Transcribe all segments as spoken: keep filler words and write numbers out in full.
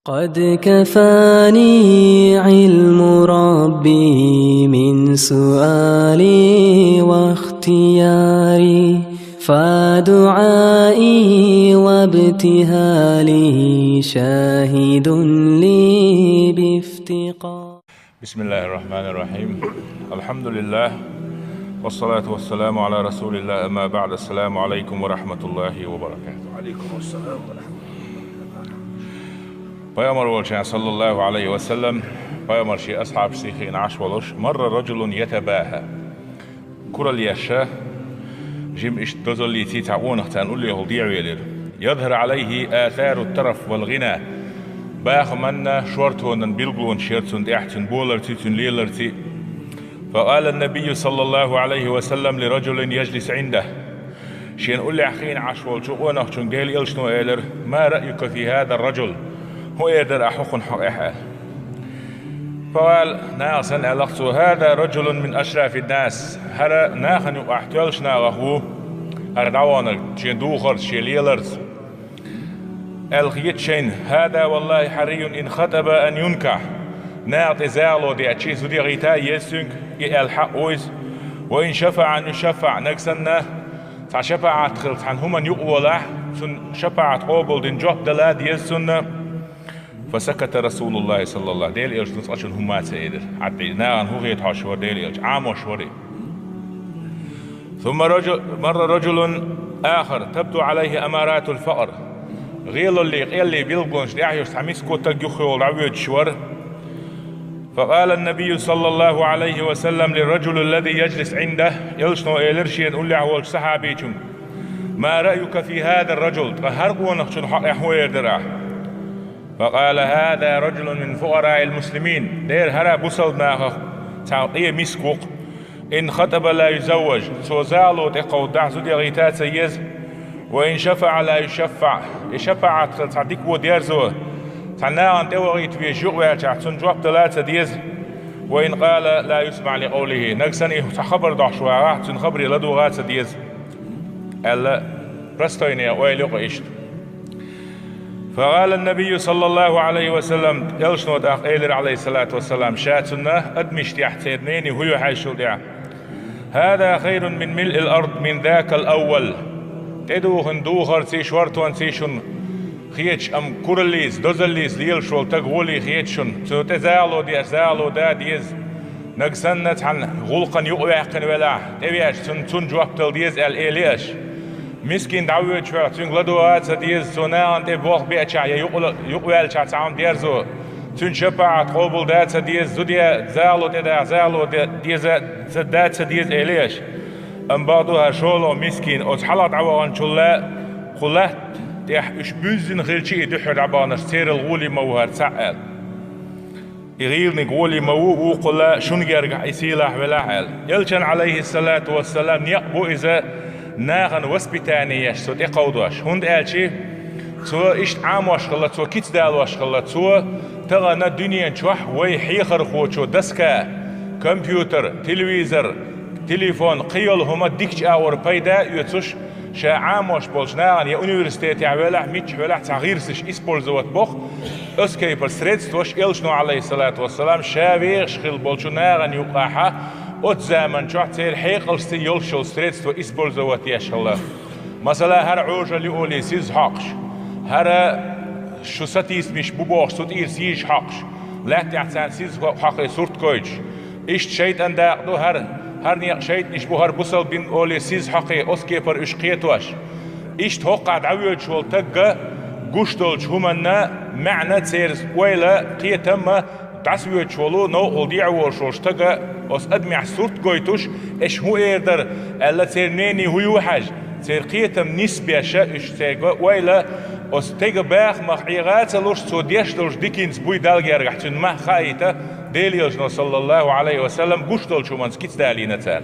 قد كفاني علم ربي من سؤالي واختياري، فدعائي وابتهالي شاهد لي بافتقار. بسم الله الرحمن الرحيم. الحمد لله، والصلاة والسلام على رسول الله، أما بعد. السلام عليكم ورحمة الله وبركاته. وعليكم السلام ورحمة الله وبركاته. Пайхамар волча, саллаллаху алейхи ва саллам, пайхамар ший асхьабашца хиъна Ӏаш волуш: «مرّ رجل يتباهى». Куралла еш, жима иштта дозаллица цхьа къонах царна уллехула дехьавелира. «يظهر عليه آثار الترف والغنى». Бахаман, шортонан билгалонаш яра цунна тӀехь, цуьнан боларций, цуьнан леларций. «فقال النبي صلى الله عليه وسلم لرجل يجلس عنده». Шена уллехь хиъна Ӏаш волчу къонахчуьнга Делан элчано элира: «ما رأيك في هذا الرجل؟» «ХӀун эр дара ахь хӀокхунна хьокъехь?» — аьлла. «فقال», наха санна аьлла-кх цо: «هذا رجل من أشراف الناس». «ХӀара нахана юкъахь тоьллачу нахах ву, хӀара дӀаваханарг, шен духарца, шен леларца», — аьлла хета шайна. «هذا والله حري إن خطب أن ينكح». Наха тӀе захало деъча, зуда яхийта а еза цуьнга, и аьлла хьакъ ву иза. «وإن شفع أن يشفع», нагахь санна цхьа шапаӀат хилла, цхьана хӀуманна юкъаволахь, цуьнан шапаӀат къобалдина жоп дала а деза цунна. «فسكت رسول الله صلى الله», Делан элчано цкъачунна хӀумма а ца элира. Хьатта и нахана хӀун хета хьожуш вара Делан элча, Ӏамош вара и. «ثم رجل، مر رجل آخر تبدو عليه أمارات الفقر». ГӀелаллий, къеллий билгалонаш тӀехь йолуш цхьа миска стаг юххехула дӀавоьдуш вара. «فقال النبي صلى الله عليه وسلم للرجل الذي يجلس عنده». Элчано элира шена уллехь волчу сахьабичуьнга: «ما رأيك في هذا الرجل؟» «Ткъа хӀара къонахчун хьокъехь хӀун эр дара ахь?» «فقال: هذا رجل من فقراء المسلمين». «Дера, хӀара бусалба нахах цхьа къен миска ву-кх. إن خطب لا يزوج». Цо захало тӀекховдахь, зуда яхийта а ца еза. «وإن شفع لا يشفع». И шапаӀат хилла, цхьа дика вон дерзо, цхьа нахана тӀевахийта везаш юкъаваьлчахь, цунна жоп дала а ца деза. «وإن قال لا يسمع لقوله». Нагахь санна и цхьа хабар дохьуш вагӀахь, цуьнан хабаре ладогӀа а ца деза, аьлла, простой нехан ойла ю-кх иштта. «فقال النبي صلى الله عليه وسلم», элчано тӀаккха элира, алейхиссалату вассалам, ша цунна адамашна тӀехь, церан мнение хӀун ю хьаьжчул тӀаьхьа: «هذا خير من ملء الأرض من ذاك الأول». ТӀедухина духарций, шортонций шуна хеташ, амма кураллица, дозаллица лелаш волу стаг гӀоле хета шуна. Цунна тӀе захало деъча, захало да а деза. Нагахь санна цхьана гӀуллакхана юкъаваьккхина велахь, тӀевеача, цунна, цунна жоп дала деза аьлла элира аша. Мискин дӀавоьдуш велахь, цуьнга ладогӀа а ца деза, цо нахана тӀе болх беачахь я юкъа-, юкъаваьлчахь цхьа хӀума дерзо, цуьнан шапаӀат къобалда а ца деза, зуда захало тӀедахьа захало де-, деза, ца да а ца деза элира аша. Амма бакъду хӀара шолгӀа мискин оцу хьалха дӀаваханчул а кху латта тӀехь уьш буьззина хилча, и дуьххьара дӀабаханарш церал гӀоле ма ву хӀара цхьаъ аьлла. И гӀийланиг гӀоле ма ву, вукхул а шуна гергахь и сийлахь велахь аьлла. Элчан, алейхиссалату вассалам, некъ бу иза нахана воспитание еш, цо тӀекховдош. ХӀунда аьлча цо иштта Ӏамош хилла, цо кица далош хилла, цо тахана дуьнен чохь вай хьехархочо доска, компьютер, телевизор, телефон, кхин йолу хӀума дикачу агӀор пайда а оьцуш, ша Ӏамош болчу нахана я университетехь велахь, миччахь велахь, цхьа гӀирсаш использовать боху, оцу кепара средстваш элчано, алейхиссалату вассалам, ша вехаш хилла болчу нахана юкъахьа, оцу заман чохь церан хьекъалшца йолуш йолу средство использовать еш хилла. Масала, хӀара Ӏожалла ю олий сиза хьокхуш, хӀара шу сатийсамаш бу бохуш, цу тӀера сийжа хьокхуш, лаьттахь царна сиза хьо-, хьокхий сурт гойтуш. Иштта шайтӀан дакъа ду хӀара, хӀара некъ шайтӀанаш бу, хӀара бусалба бин олий сиза хьокхий, оцу кепара уьш кхетош. Иштта хӀокхахь дӀавоьдуш волу стагга гуш долчу хӀуманна маьӀна, церан ойла, кхетам а, дӀасавоьдуш волу, новкъахула дехьаволуш волу стага оцу адамехь сурт гойтуш, аша хӀун эр дара аьлла, церан мнение хӀун ю хьаьжа, церан кхетам нисбеш, уьш церан ойла оцу стеган бахамах ӀегӀа а ца луш, цо деш долчу диканца буй Далла гергахь цуьнан мах хаийта, Делан элчано, саллаллаху алейхи ва саллам, гуш долчу хӀуманца кица далийна цара.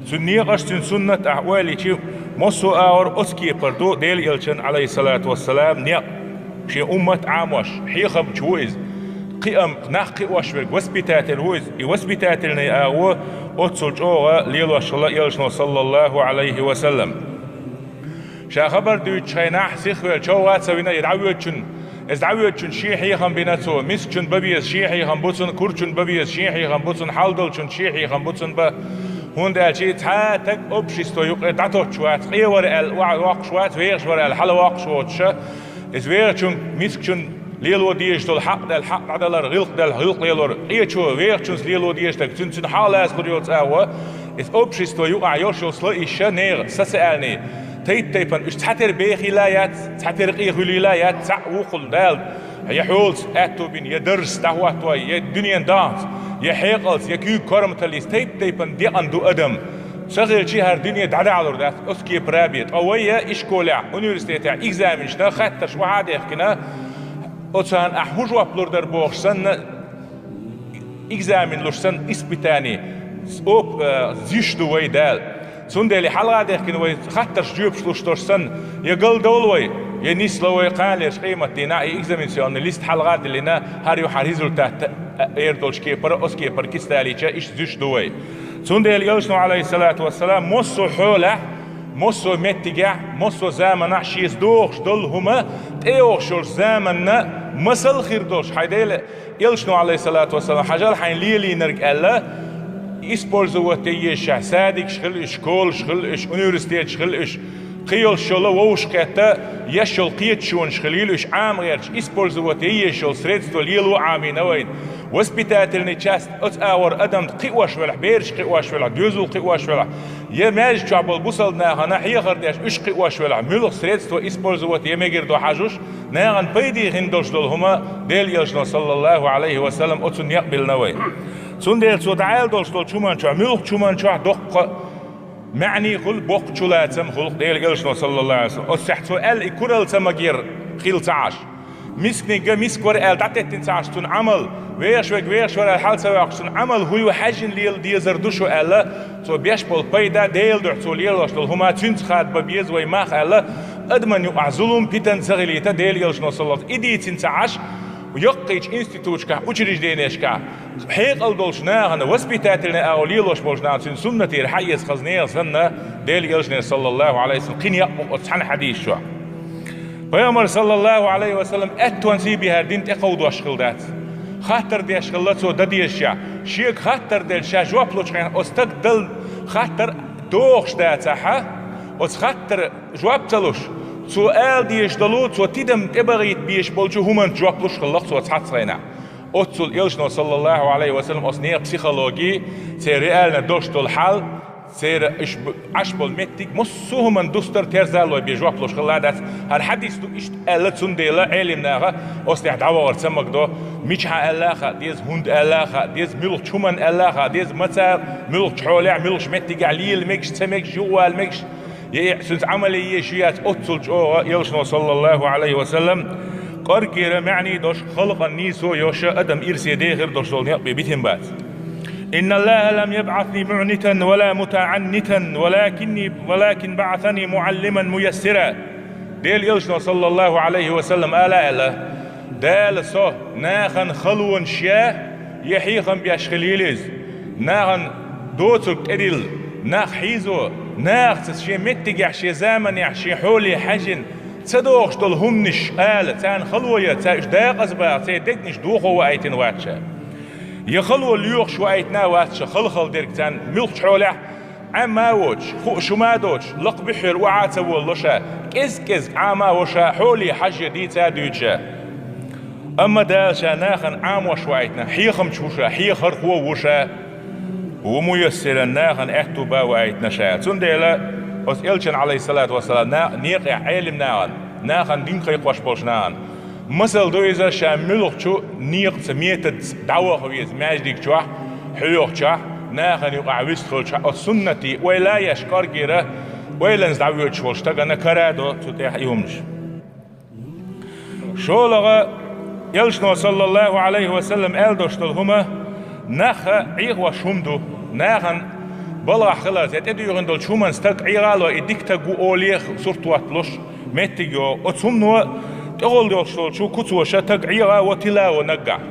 Цуьнан некъаш, цуьнан суннат ахь ойла йича, массо а агӀор оцу кепара ду Делан элчан, алейхиссалату вассалам, некъ. Шен уммат Ӏамош, хьехамча ву иза. Кхиам, нах кхиош верг, воспитатель ву иза. И воспитательный агӀо оццул чӀогӀа лелош хилла элчано, саллаллаху алейхи ва саллам. Ша хабар дуьйцучу хенахь сихвелла човгӀа а ца вина, и дӀавоьдучун Иза дӀавоьдучун шен хьехам бина цо, мискачун бан беза шен хьехам бу цун, курчун бан беза шен хьехам бу цун, хьалдолчун шен хьехам бу цун бан. ХӀунда аьлча цхьа таг общество юкъе дӀатоттуш вац, къе вара аьлла, ва-, воккхуш вац, вехаш вара аьлла, хьала воккхуш воцуша. Иза вехачун, мискачун лело дезаш долу хьакъ даьлла, хьакъ дӀаделар, гӀиллакх даьлла, гӀиллакх лелор, къечо вехачунца лело дезаш дерг, цуьнан, цуьнан хьакъ лацалур йоцу агӀо, иза общество юкъахь йолуш йолу слои иша нехан социальный, тайп-тайпана уьш цхьатера бехийла яц, цхьатера къе хуьлийла яц, цхьаъ вукхул Дала, я хьолаца аьтту бина, я даржаца дӀахӀоттавой, я дуьненан даханца, я хьекъалца, я куьйга корматаллица, тайп-тайпана декъана ду адам. Ца хилча, хӀара дуьне дӀадахьалур дац, оцу кепара бен. Ткъа вай я ишколехь, университетехь экзаменашна хаттарш охьа а дехкина, оцарна ахь хӀун жоп лур дара бохуш санна, экзамен луш санна, испытание, оп-, э, зуьйш ду вай Дала. Цундела хьалха а дехкина вай хаттарш жоьпаш луш долуш санна, я галдовла вай, я нисло вай кханалерчу къематдийнахь, и экзаменационный лист хьалха а диллина, хӀара ю хьан результат, э, эр долчу кепара, оцу кепара кица далийча, иштта зуьйш ду вай. Цундела Элчано, Ӏалайхиссалату вассалам, массо а хьолехь, массо а меттигехь, массо а заманахь шеца дохуш долу хӀума, тӀейогӀуш йолчу заманна масал хир долуш, хьайн Дела, Элчано, Ӏалайхиссалату вассалам, хьажал хьайна лелийнарг аьлла, использовать ян езаш, садикаш хила уьш, школаш хила уьш, университеташ хила уьш, кхин йолуш йолу вовшахкхетта еш йолу кхеташонаш хилийла уьш, Ӏама гӀерташ, использовать ян езаш йолу средство лело Ӏамийна вайна. Воспитательный часть оцу агӀор адамна кхиош велахь, бераш кхиош велахь, доьзал кхиош велахь, я маьждиг чохь болу бусалба нахана хьехар деш уьш кхиош велахь, муьлха средство использовать ян мегар ду хьажуш, нахана пайде хин долуш долу хӀума Делан Элчано, саллаллаху Ӏалайхи ва саллам, оцунна некъ биллина вай. Цундела цо дӀааьлла долуш долчу хӀуманна чохь, муьлххачу хӀуманна чохь доккха маьӀний хуьлу, боккха чулацам хуьлу Делан Элчано, саллаллаху Ӏалайхи ва саллам. Оцу сехьа цо аьлла и куралла ца магийра хила ца Ӏаш. Мисканиг а миска вара аьлла дӀатеттина ца Ӏаш цуьнан Ӏамал, вехаш верг вехаш вара аьлла хьала ца воккхуш цуьнан Ӏамал хӀун ю хьаьжжина лела дезар ду шу аьлла, цо беш болу пайда, Делан дуьхьа цо лелош долу хӀума цуьнца хадабан беза вай мах аьлла, адаман юкъахь зулам, питана ца хилийта Делан Элчано, саллаллаху Ӏалайхи ва саллам, и дийцина ца Ӏаш, яккхийчу институташкахь, учреждениешкахь, хьекъал долчу нахана, воспитательный агӀо лелош болчу нахана цуьнан суннатера хьаэца хаза нехан санна, Делан Элчанера, саллаллаху Ӏалайхи ва саллам, кхин некъ бу оцу цхьана хьадисаш чохь. Пайхамар, саллаллаху Ӏалайхи ва саллам, аьттонца бен хӀара дин тӀекховдош хилла дац. Хаттар деш хилла цо дан дезачохь. Шега хаттар делча, ша жоп лучу хенахь, оцу стага дала хаттар дохуш дацахь, оцу хаттара жоп ца луш, цо ала дезаш долу, цо тидам тӀебахийта безаш болчу хӀуманца жоп луш хилла-кх цо цхьацца хенахь. Оццул Элчано, саллаллаху Ӏалайхи ва саллам, оцу нехан психологи, церан реально долуш долу хьал, церан уьш б-, Ӏаш болу меттиг, массо а хӀуманна дустар, терзалой бен жоп луш хилла дац. ХӀара хьадис ду иштта аьлла, цундела Ӏелимнаха оцу тӀехь дӀавахар ца магадо, мичахьа аьлла а хаа деза, хӀунда аьлла а хаа деза, муьлххачу хӀуманна аьлла а хаа деза, маца, муьлххачу хьолехь, муьлххачу меттигехь лела мегаш, ца мегаш, юхавала мегаш, я и цуьнца Ӏамал ян езаш ю яц, оццул чӀогӀа Элчано, саллаллаху Ӏалайхи ва саллам, кӀоргера маьӀний долуш, халкъан нийсо йолуш, адам ирсе дехар долуш долу некъ бен битина бац. «إن الله لم يبعثني معنتا ولا متعنتا، ولكني، ولكن بعثني معلما ميسرا». Делан Элчано, саллаллаху Ӏалайхи ва саллам, ала аьлла: «Дала со нахана халонаш ян, я хьехам беш хилийла иза, нахана доцург тӀедилла, нах хьийзо, нахаца шен меттигехь, шен заманехь, шен хьоле хьаьжжина, ца догӀуш долу хӀуманаш ала, царна хало ян, цаьрца уьш дакъаза баха, церан дегнаш дохо ваийтина вац ша. Я хало лоьхуш ваийтина а вац ша, хала-хала дерг царна муьлххачу хьолехь, Ӏемма а воцуш, хууш хӀума а доцуш, лакха буьххьера охьа а ца волало ша, кӀез-кӀезиг Ӏама а во ша, хьоле хьажъян дийца а дуьйцу ша. Амма Дала ша нахана Ӏамош ваийтина, хьехамча ву ша, хьехархо ву ша, ва муяссиран, нахана аьтту бан ваийтина ша». Цундела оцу Элчан, Ӏалайхиссалату вассалам, на-, некъехь Ӏелим нахана, нахана дин кхайкхош болчу нахана масал ду иза, ша муьлххачу некъаца, методца дӀаваха веза маьждиг чохь, хьоьхучохь, нахана юкъахь вистхуьлучохь, оцу суннатий ойла еш кӀоргера, ойланца дӀавоьдуш волчу стагана кара а до цу тӀехь и хӀуманаш. ШолгӀа, Элчано, саллаллаху Ӏалайхи ва саллам, аьлла долуш долу хӀума, нах Ӏехош хӀума ду, нахана балхахь хиларца, я тӀедуьйхина долчу хӀуманна стаг Ӏехало, и дика стаг ву олех сурт хӀотталуш, меттиг йо, оцу хӀумано тӀехула йолуш долчу куцаша стаг Ӏеха во, тила во наггахь.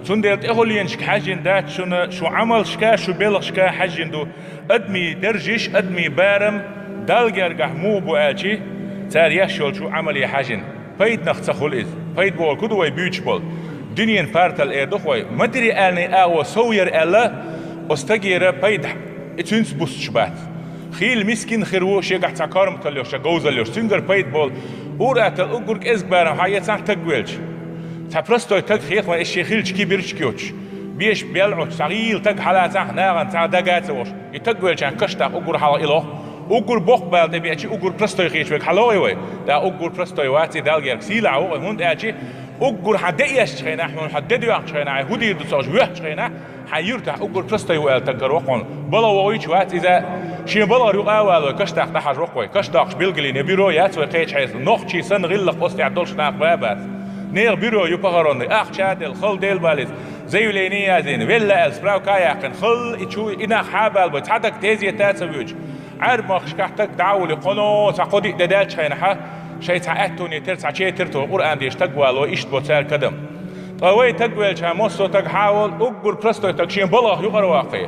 Цундела тӀехуленашка хьаьжжина дац шуна, шун Ӏамалшка, шун белхашка хьаьжжина ду. Адамийн даржаш, адамийн барам Далла гергахь муха бу аьлчи, цара еш йолчу Ӏамале хьаьжжина. Пайданах ца хуьлу иза. Пайда бохург хӀун ду вай буьйцуш болу? Дуьненан партал эр ду-кх вай. Материальный агӀо сов яр аьлла, оцу стагера пайда и цуьнца буссуш бац. Хийла мискин хир ву, шегахь цхьа корматалла йолуш, цхьа говзалла йолуш, цуьнгара пайда болу. Ур-атталла уггар кӀезиг барам хьан яцахь стаг велча. Цхьа простой стаг хетахь, и шен хиллачу кибарчка йоцуш. Беш бел Ӏуьттуш, цхьа гӀийла стаг хьалацахь, нахана цхьа дага а ца вахаш. И стаг велча каш даккха уггар хьалха и лоху. Уггар боккха бала тӀе беачи, уггар простой хеташ верг хьалохий вай? ТӀаккха уггар простой вац и Далла герга сийлахь ву вай, хӀунда аьлча уггар хьан де эшначу хенахь, хьуна хьан де доьхначу хенахь, хьайн хӀун дийр ду ца хууш воьхначу хенахь, хьайн юьртахь уггар простой ву аьлла стаг каравахьа хьуна. Бала вогӀуьйтуш вац иза, шен балагӀара юкъа а валой, каш даккха дӀахьажа вахьа вай. Каш доккхуш билгалйина бюро яц вай кхечу хьайсал. Нохчий санна гӀиллакх оцу тӀехь долуш нах ба а бац. Нехан бюро ю похоронный, ахча а делла, хала Дела баллица, заявление а язйина, велла аьлла справка а яьккхина, хала и чу и нах хьа а балабой, цхьа дага тезета а ца воьдуш. Ӏаьрбийн махкашкахь стаг дӀа а волий, кхоно цхьа кхо-диъ де даьллачу хенахь, шайн цхьа аьттоне тера, цхьа четар тоху Къуръан дешаш стаг валой, иштта бо цара кадам. Ткъа вай стаг велча, массо а стаг хьа а волу, уггар простой стаг шен балгӀах юкъара ваккхий.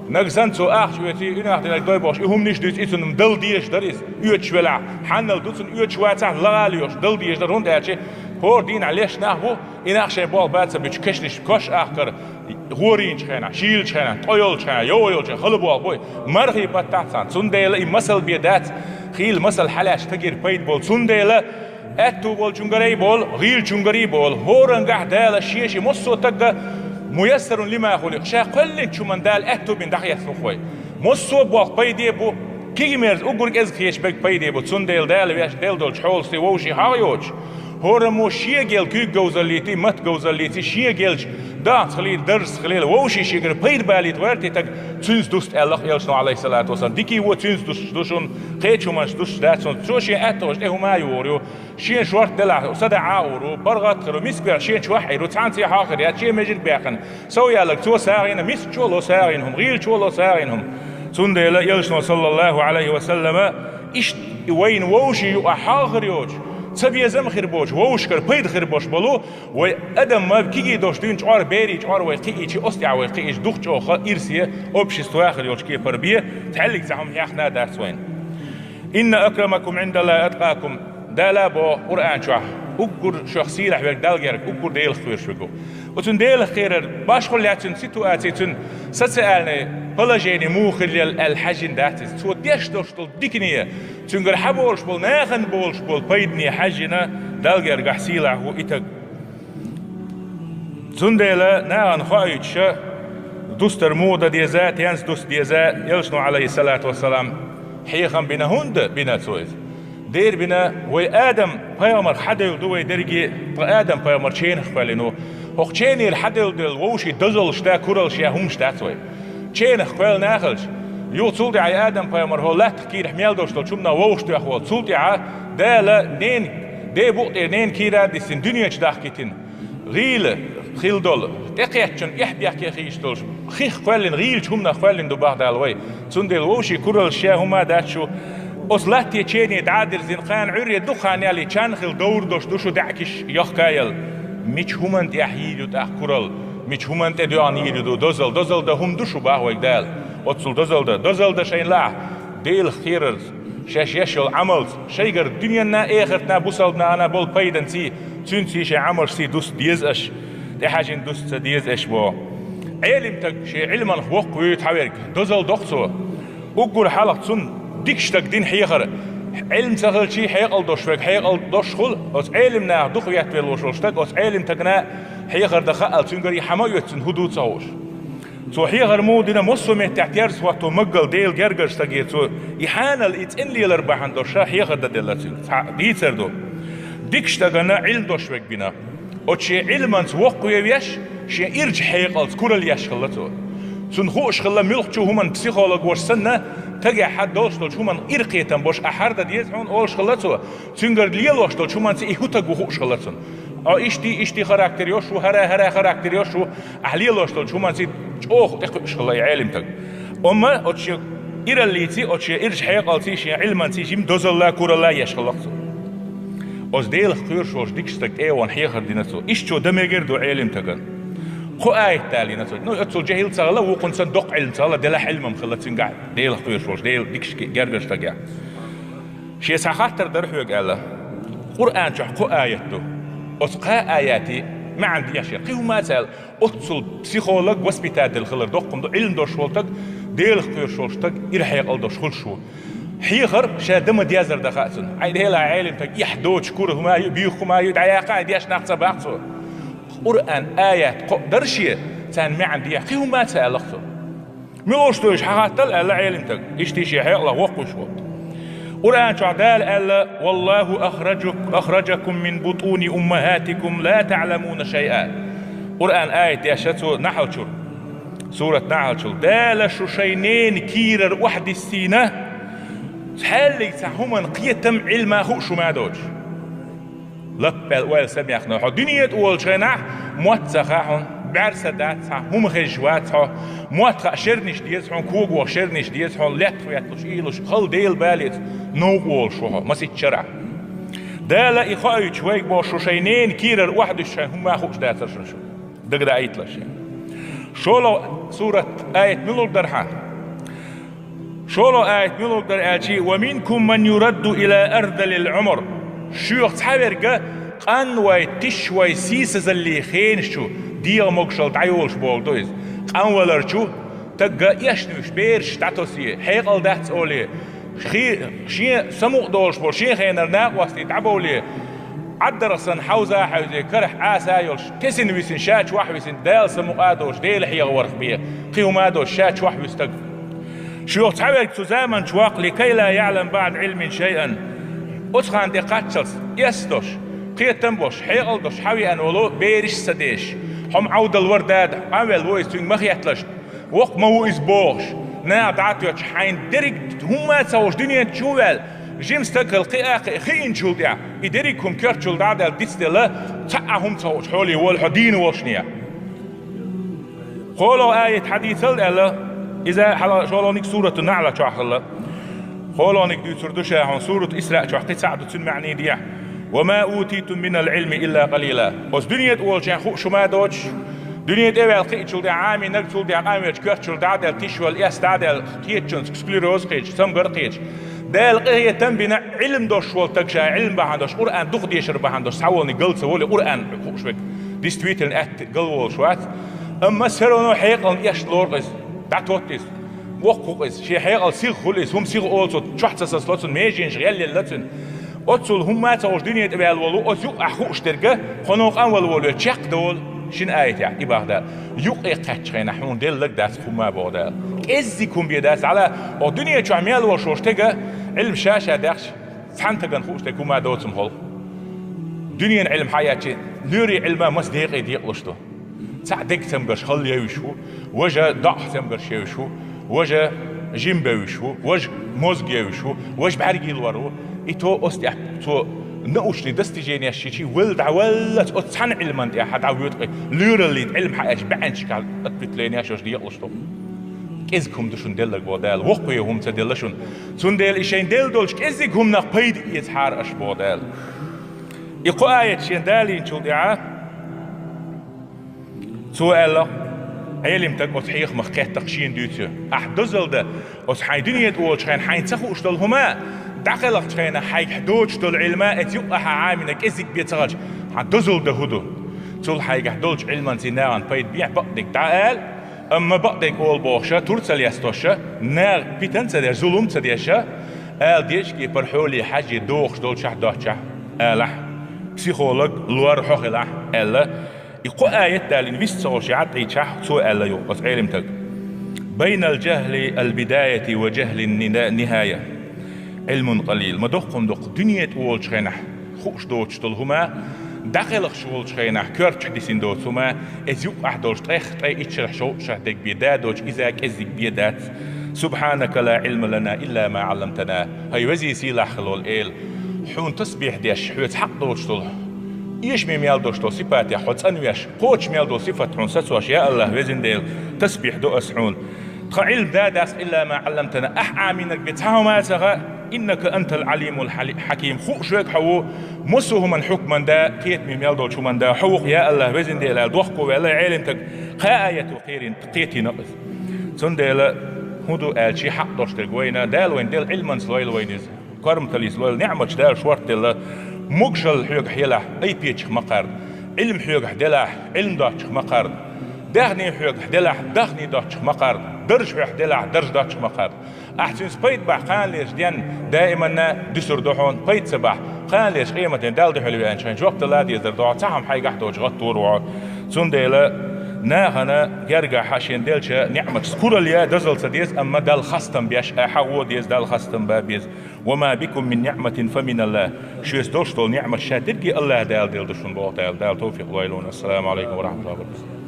Нагахь санна цо ахча оьций, уьнах динарг дой бохуш, и хӀуманаш дуьйцу, и цунна дала дезаш дара иза. Оьцуш велахь, хьанал ду цунна, оьцуш вацахь, лагӀа а лоьхуш, дала дезаш дара, хӀунда аьлча хӀора дийнахь леш нах бу, и нах шайн болх бац ца буьтуш, кешнаш, кош ахкар, гӀорийначу хенахь, шийлачу хенахь, ткъо йолчу хенахь, йогӀу йолчу хенахь, хала болх бой, мархий паттахь царна. Цундела и масал бен дац, хийла масал хьалаьцча стагера пайда болу. Цундела аьтту болчуьнгара а болу, гӀийлачуьнгара а болу, хӀорангахь Дала шен-шен массо а стагга муяссарун лима хуликъ, ша кхоьллинчу хӀуманна Дала аьтту бина дӀахецна ву-кх вай. Массо а болх пайде бу, кегий-мерза уггар кӀезиг хеташ берг пайде бу, цундела Дала вешан делла долчу хьоластий вовшийн хьагӀ йоцуш. ХӀораммо шен гел куьйга говзаллийтий, матта говзаллийтий, шен гелча дахца хилийла, даржаца хилийла, вовшийн шегара пайда балийта гӀерта и стаг, цуьнца дуста аьлла-кх элчано, Ӏалайхиссалату вассалам. Дикий вон цуьнца дустуш ду шуна, кхечу хӀуманца дустуш дац шуна. Цо шен аьтту хӀожа тӀе хӀума а юхур ю. Шен шорта делахь, садаӀа а гӀур ву, паргӀат а хир ву, миска велахь шен чохь а Ӏийр ву, цхьаьнца хьагӀ хир яц, шен межиг баьккхина. Сов яьлларг цо сагӀина, мискачо а ло сагӀина хӀума, гӀийлачо а ло сагӀина хӀума. Цундела элчано, саллаллаху Ӏалайхи ва саллама, иштта вайна вовшийн юкъахь хьагӀ хир йоцуш, цабезам хир боцуш, вовшашкара пайда хир болуш болу, вай адам ма кегий долуш дуьйна чкъор, берийн чкъор вай кхиийчи, оцу тӀехь вай кхиийчи, дукха чӀогӀа ирсе, общество хир йолчу кепара бен, цхьаьллиг цхьа хӀума хьехна а дац вайна. «Инна акрамакум Ӏиндаллахи аткъакум». Дала а боху Къуръан чохь: «Уггар шух сийлахь верг Далла герга, уггар Делах кхоьруш верг ву». Оцунна Делах кхерар башхалла яц, цуьнан ситуаци, цуьнан социальный положение муха хиллал аьлла хьаьжжина дац иза. Цо деш долуш долу дикане, цуьнгара хьан болуш болу, нахана болуш болу пайдане хьаьжжина, Далла гергахь сийлахь ву и стаг. Цундела нахана хоуьйтуш, дустар муха дан деза, тенца дуста деза, элчано, Ӏалайхиссалату вассалам, хьехам бина, хӀунда бина цо иза? Дера бина, вай Адам-пайхамарх хьадевлла ду вай дерриге, ткъа Адам-пайхамар ченах кхоьллина ву. ХӀокху ченера хьадевлла долу вовшийн дозаллаш да, кураллаш я, хӀумаш дац вай. Ченах кхоьллина а хилча, юха цул тӀаьхьа Адам-пайхамар хӀокху латтах кийрахь мел долуш долчу хӀуманах вовшах тоьхна волу. Цул тӀаьхьа Дала ненан ден букъа тӀера ненан кийра а диссина, дуьнен чу дахкийтина. ГӀийла хилла долу, тӀекхеттачунна эхь-бехке хийцаш долуш, хих кхоьллина, гӀийлачу хӀуманах кхоьллина ду бах Дала вай. Цундела вовшийн кураллаш я, хӀума дац шу, оцу латте чене дӀа а дирзина, кхана Ӏуьйре дукха хан ялий, чан хилла довр долуш ду шу даьӀахкаш яхка а яла. Мича хӀуманна тӀехь йийр ю тӀаккха куралла? Мича хӀуманна тӀе доьгӀна йийр ю ду дозалла? Дозалла дан хӀума ду шу бах вайга Дала. Оццул дозалла дан. Дозалла дан шайна лаахь, Делах кхерарца, шаьш еш йолу Ӏамалца, шайгара дуьненна а, эхартна а, бусалба нахана а болу пайданций, цуьнций шайн Ӏамалшций дуста деза аша. ТӀехьаьжжина дуста ца деза аша боху. Ӏелим стаг шен Ӏилманах воккхавуьйту хьан верг, дозалла доккху цо. Уггар хьалха цунна дикачу стага дина хьехар. Ӏилма ца хилчий, хьекъал долуш верг хьекъал долуш хуьлу, оцу Ӏелим наха дукха ветта веллалуш волу стаг оцу Ӏелим стагана хьехар дан хаалла, цуьнгара и хьан ма оьцу, цуьнан хӀун ду ца хууш. Цо хьехар муха дина, массо а меттехь терса хӀотто маггал Делан гергара стаге цо и хьанал, и цӀена лелар бахьана долуш ша хьехар дан делла цуьнга. Цхьаъ дийцар ду. Дикачу стагана Ӏилма долуш верг бина. Оцу шен Ӏилманца воккхаве веш, шен ирча хьекъалца куралла еш хилла цо. Цунна хууш хилла муьлххачу хӀуманна, психолог волуш санна, стагехь хьан долуш долчу хӀуманна иракхетам болуш, ахь хӀара дан деза хьуна олуш хилла цо. Цуьнгара лелош долчу хӀуманца и хӀун стаг ву хууш хилла цунна. О, иштта, иштта характер йолуш ву, хӀара, хӀара характер йолуш ву, ахь лелош долчу хӀуманца чӀогӀа тӀекхуьуш хилла и Ӏелим стаг. Амма оцу шен ираллиций, оцу шен ирча хьекъалций, шен Ӏилманций жима дозалла, куралла еш хилла цо. Оцу Делах кхоьруш волчу дикачу стага тӀе а вахана хьехар дина цо. Иштта чо дан мегар ду Ӏелим стагана. Кхо аят далийна цо. Ну, оццул жехӀил ца хилла, вукхунца доккха Ӏилма ца хилла, делахь Ӏилмам хилла цуьнгахь, Делах кхоьруш волчу Дела дикачу гергара стагехь. Шен цхьа хаттар дара хьоьга аьлла. Къуръан чохь кхо аят ду. Оцу кхаа аятийн маьӀна дехьа шен кхин хӀума а ца аьлла, оццул психолог, воспитатель хилар доккхун ду, Ӏилма долуш волу стаг, Делах кхоьруш волу стаг, ира хьекъал долуш хуьлуш ву. Хьехар ша дан ма деззара дан хаьа цунна. Хьайн Делахь Ӏелим стаг, эхь доцуш кура хӀума а ю, буьйха хӀума а ю, дӀаяьккха, хьайн дешнах ца баккха цо. Къуръан аят кхо а дара шен, царна маьӀна дехьа кхин хӀума а ца аьлла цо. Муьлш ду уьш, хьан хаттал аьлла Ӏелим стаг, иштта шен хьекъалах воккхуш волу. Къуръан чохь Дала аьлла: «Валлаху ахраджу-, ахраджакум мин бутуни уммахатикум ла таъламуна шайъа». Къуръан аят дешна цо Нахьлчуьра, сурат Нахьлчуьра: «Дала шу шайн ненан кийрара охьадиссийна, цхьаьллиг цхьа хӀуманна кхетам, Ӏилма хууш хӀума а доцуш». Лап аьлла ойла самехна, хьо дуьне тӀе волчу хенахь мотт ца хаьа хьуна, бӀаьрса дац хьан, хӀума хезаш вац хьо, мотт хаьа шернаш деза хьуна, когох шернаш деза хьуна, леттах ветталуш, ийлуш, хала Делан балеца новкъа волуш ву хьо, масийтта шарахь. Дала и хоуьйтуш вайга боху, шу шайн ненан кийрара охьадуьсуш шайн хӀумма а хууш дацара шуна шу. Дагадаийталаш шен. ШолгӀа сурат аят муьлха дара хьан? ШолгӀа аят муьлха дара аьлчи: «Ва минкум ман юрадду ила ардалил умр». Шуьйха цхьаверг къанвай, тишвай, сийсазаллин хенаш чу, дегӀан могушалла дӀайолуш бохург ду иза. Къанвалар чу, стаг эшна вуьсуш, бераш дӀатосий, хьекъал дац олий, хи-, шен самукъа долуш болу, шен хенара накъостий дӀабовлий, Ӏаддарх санна хьовза а хьаьвзий, карахь Ӏаса а йолуш, тесина висина, ша чохь висина, Дала самукъа а доцуш, Дела хьехаварх бен, кхин хӀума а доцуш, ша чохь вуьсу стаг. Шуьйха цхьаверг цу заманчу ваккха: «Ликай ла яълам баъда Ӏилмин шайъан». Оцу ханна тӀе кхаччалц, эс а долуш, кхетам а болуш, хьекъал а долуш хьан веана волу бераш а ца дезаш, хьо-м Ӏовдал вара дада, къанвелла ву иза, цуьнга ма хетталаш, воккха ма ву иза бохуш, наха дӀа а тоьттуш, хьайна дерриг хӀумма а ца хууш дуьнен чу ваьлла, жима стаг хилла кхиа а кхиъна, хиъначул тӀаьхьа и дерриг хӀума коьртачул дӀа а даьлла дицделла, цхьа а хӀума ца хуучу хьоле волу хьо дийна волуш нехан. КхоалгӀа аят хьадийцал аьлла, иза хьала шолгӀаниг сурату Наъла чохь хилла. КхоалгӀаниг дуьйцур ду ша хьуна, сурату Исраъ чохь кхин цхьаъ ду, цуьнан маьӀна дехьа: «Ва ма утитум минал Ӏилми илла къалила». Оцу дуьне тӀе волчу хенахь хууш хӀума а доцуш, дуьне тӀе а ваьлла кхиъначул тӀаьхьа Ӏамийнарг, цул тӀаьхьа къанвелча коьртачул дӀа а даьлла, тишвелла, эс дӀа а даьлла, кхетачунца склероз кхеташ, цамгар а кхеташ. Дала къинхетам а бина, Ӏилма долуш волу стаг ша Ӏилма бахьана долуш, Къуръан дукха дешар бахьана долуш, цхьа волниг гал ца волий, Къуръан хууш верг, действительно, аьтта гал волуш вац. Амма всё равно хьекъална эшна лору иза, дӀатотту иза, воккха ву иза, шен хьекъал сиха хуьлу иза, хӀума сиха олу цо, чохь ца сацало цунна, меженаш гӀелъелла цуьнан. Оццул хӀумма а ца хууш дуьне тӀе ваьлла волу, оцу юкъахь хууш дерг, кхо новкъа къанвелла волу, чекхдовла шина аят тӀехь, и бах Дала. Юкъе кхаьччу хенахь хьуна деллаг дац хӀумма а, боху Дала. КӀеззиг хӀума бен дац, хьала, оха дуьне чохь мел волуш волу стага Ӏилма ша-ша даьхча, цхьана стагана хууш дерг хӀумма а доцу-м хьо. Дуьненан Ӏилма хьаэцчи, лоьрийн Ӏилма маса декъе декъалуш ду. Цхьаъ дег цамгарш хала евзаш ву, важа доӀах цамгарш евзаш ву, важа жима бевзаш ву, важа мозга евзаш ву, важа бӀаьргий лор ву. И то оцу тӀехь цо научный достижениеш йичи, валла дӀаваллалц оцу цхьана Ӏилманна тӀехь хьан дӀавоьду-кх, лоьраллин Ӏилма хьаэцча баьӀанчикахь ответлениеш йолуш декъалуш ду. КӀезиг хӀума ду шуна деллаг, боху Дала, воккхаве хӀума ца делла шуна. Цундела и шайна делла долчу кӀеззиг хӀуманах пайда эца хьара аша, боху Дала. И кхо аят шен далийначул тӀаьхьа цо аьлла, Ӏелим стаг оцу хьехамах кхетта-кх шена дуьйцу: ахь дозалла дан, оцу хьайн дуьне тӀе волчу хенахь хьайна ца хууш долу хӀума, дӀакхелхачу хенахь хьайгахь доцуш долу Ӏилма, эца юкъахь хьан Ӏамийнарг кӀеззиг бен ца хилча, хьан дозалла дан хӀун ду? Цул хьайгахь долчу Ӏилманций нахана пайда бехьа бакъдерг дӀа а ала, амма бакъдерг олу бохуша, тур ца лестоша, наха питана ца деш, зулум ца деша, ала дезачу кепара хьоле хьаьжжий дохуш долчохь доцчохь, алахь, психолог лор хьо хилахь, аьлла, и кхо аят далийна вист ца гӀош яӀ тӀийчахь, цо аьлла юха оцу Ӏелим стага: «Байнал джахли ал-бидаяти ва джахлин нина-, нихая Ӏилмун къалил». Ма доккхун доккху дуьне тӀе волчу хенахь хууш доцуш долу хӀума, дӀакхелхаш волчу хенахь коьртачохь дисина доцу хӀума, эца юкъахь долуш ткъех ткъе итт шарахь, шовзткъа шарахь дерг бен да доцуш, иза кӀеззиг бен дац. «Субханака ла Ӏилма лана илла ма Ӏалламтана». ХӀай везий, сийлахь хилла волу Эла, хьуна тасбихь деш, хьоьца хьакъ доцуш долу, эшаме мел долуш долу сипатех хьо цӀанвеш, кхочуш мел долу сипат хьуна сацош, я АллахӀ, везан Дела, тасбихь до ас хьуна. Тхан Ӏилма да дац илла ма Ӏалламтана, ахь Ӏамийнарг бен цхьа хӀума а ца хаьа, «Иннака антал Ӏалимул хьали-, хьаким», хууш верг хьо ву, массо а хӀуманна хьукман да, кхетаме мел долчу хӀуманна да хьо ву-кх, я АллахӀ, везан Дела, аьлла, дохко ваьлла Ӏелим стаг, кхаа аято кхерина, кхетийна иза. Цундела хӀун ду аьлча, хьакъ долуш дерг вайна, Дала вайна делла Ӏилманца лойла вайна иза, корматаллица лойла, неӀматаш Дала шортта делла, Могашал хьоьгахь елахь, айпечах ма кхарда. Ӏилма хьоьгахь делахь, Ӏилма доцчух ма кхарда. Даьхни хьоьгахь делахь, даьхни доцчух ма кхарда. Дарж хьоьгахь делахь, дарж доцчух ма кхарда. Ахь цуьнца пайда бахь кханалерчу денна, даиманна дуьсур ду хьуна, пайда ца бахь, кханалерчу къематдийнахь Далла дуьхьал веанчу хьайн жоп дала дезар ду хьо, цхьа хӀума хьайгахь доцуш гӀаттор ву хьо. Цундела нахана гергахь шена деллачу ниӀматашца куралла ян дозалла ца деза, амма Далла хастам беш, ахьа а вон деза, Далла хастам бан беза. «وما بكم من نعمة فمن الله». Шуьца долуш долу ниӀмат ша дерриге АллахӀ Дала делла ду шуна боху Дала. Дала тавфикъ лойла вайна. Ассаламу алейкум ва рахматуллахи ва баракатух.